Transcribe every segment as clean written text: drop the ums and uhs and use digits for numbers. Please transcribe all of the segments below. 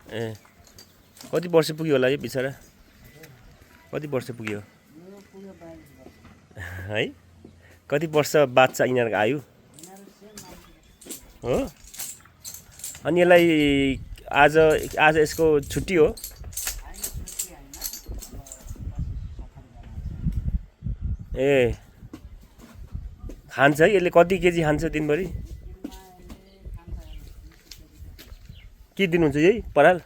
ए कति वर्ष पुग्यो होला यो बिचरा कति वर्ष पुग्यो है कति वर्ष बाद चाहिँ यिनीहरूको आयु हो अनि यसलाई आज यसको छुट्टी हो ए खान्छ है यसले कति केजी खान्छ दिनभरि के दिनुहुन्छ यही पराल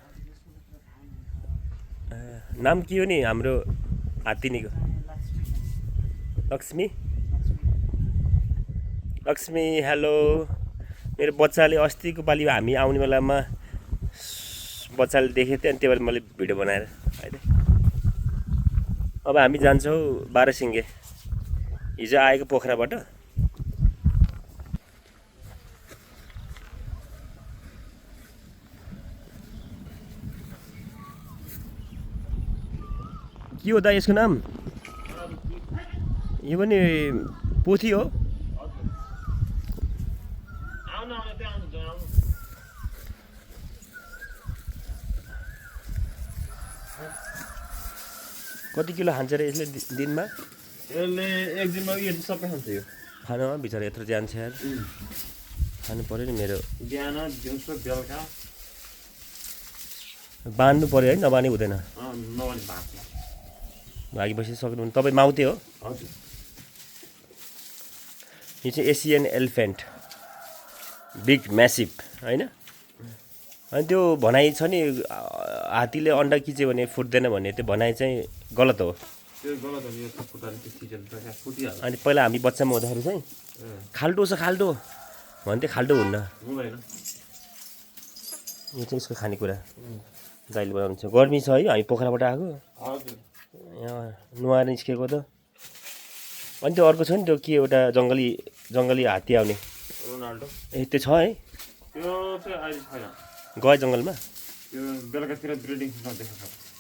नाम के हो नि हाम्रो हात्तीनीको लक्ष्मी लक्ष्मी हेलो मेरो बच्चाले अस्तिको पालि हामी आउने बेलामा बच्चाले देखेको थिएँ अनि त्यही भएर मैले भिडियो बनाएर अहिले अब हामी जान्छौँ बाह्रसिङ्गे हिजो आएको पोखराबाट के हो दा यसको नाम यो पनि पोथी हो कति किलो खान्छ रे यसले दिनमा यसले एक दिनमा यो सबै खान्छ यो खानुमा बिचरा यत्रो जान्छ यार खानु पर्यो नि मेरो बिहान दिउँसो बेलुका बाँध्नु पर्यो है नबानी हुँदैन नबानी भात भागी बसी सक्नुहुन्छ तपाईँ माउते हो हजुर यो चाहिँ एसियन एलिफेन्ट बिग म्यासिभ होइन अनि त्यो भनाइ छ नि हात्तीले अन्डा किच्यो भने फुट्दैन भन्ने त्यो भनाइ चाहिँ गलत हो त्यो गलत हो यो फुटाले त्यो सिजन त फुटिहाल्छ अनि पहिला हामी बच्चामा हुँदाखेरि चाहिँ खाल्टो छ खाल्टो भन्थ्यो खाल्टो हुन्न हुँदैन यो चाहिँ यसको खानेकुरा दाइले बनाउनु छ गर्मी छ है हामी पोखराबाट आएको हजुर यहाँ नुहाएर निस्केको त अनि त्यो अर्को छ नि त्यो के एउटा जङ्गली हात्ती आउने रोनाल्डो ए त्यो छ है त्यो चाहिँ अहिले छैन गए जङ्गलमा त्यो बेलुकातिर ब्रिडिङ नदेखेको छ